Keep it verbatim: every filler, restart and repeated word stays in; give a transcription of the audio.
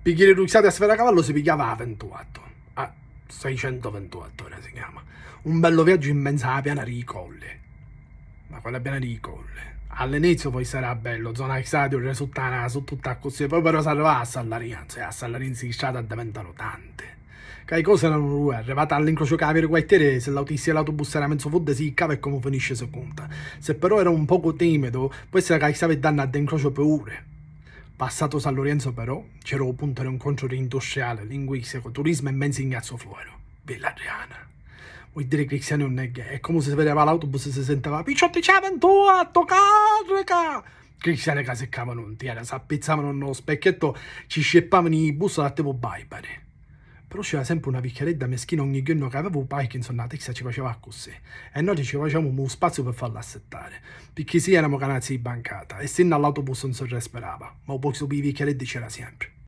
Pi jiri dû Cciati a Sfera Cavallo si pigghiava a vintuottu, a seicentuvintuottu ora si chiama, un bellu viaggiu in menzu â piana dî Colli. Ma quella piana dî Colli. All'inizio poi sarà bello, zona Cciati, Resuttana, su tutto accussì, poi però s'arrivava a Sallarienzo e a Sallarienzo i strati addiventanu tanti. Ca i cosi eranu dui, arrivati all'incrociu ca aviri guai tiresi, l'autista e l'autobus era menzu fudda si jiccava e comu finisci si cunta. Se però era un pocu timidu, può essere ca i stavi dannu add'incrociu pi uri. Passatu San Lorenzo però, c'era u puntu di incontru di industriali, linguistico, turismu e menzu Ignazio Florio. Villa Adriana. Vuoi dire Cristiani un neghe, e comu si vedeva l'autobus si senteva: "Picciotti, c'è ventuotto, carrica!" Cristiani ca siccavanu un tiera, s'appizzavanu nno specchietto, ci scippavanu i bussoli a tipu Baibari. Però c'era sempre una vicchiaredda meschina ogni giorno che aveva u Parkinson, la testa ci faceva accussì, e noi ci facevamo u spaziu per farla assettare, picchì sì, eramu canazzi di bancata, e sinna l'autobus non si respirava, ma u postu pi i vicchiareddi c'era sempre.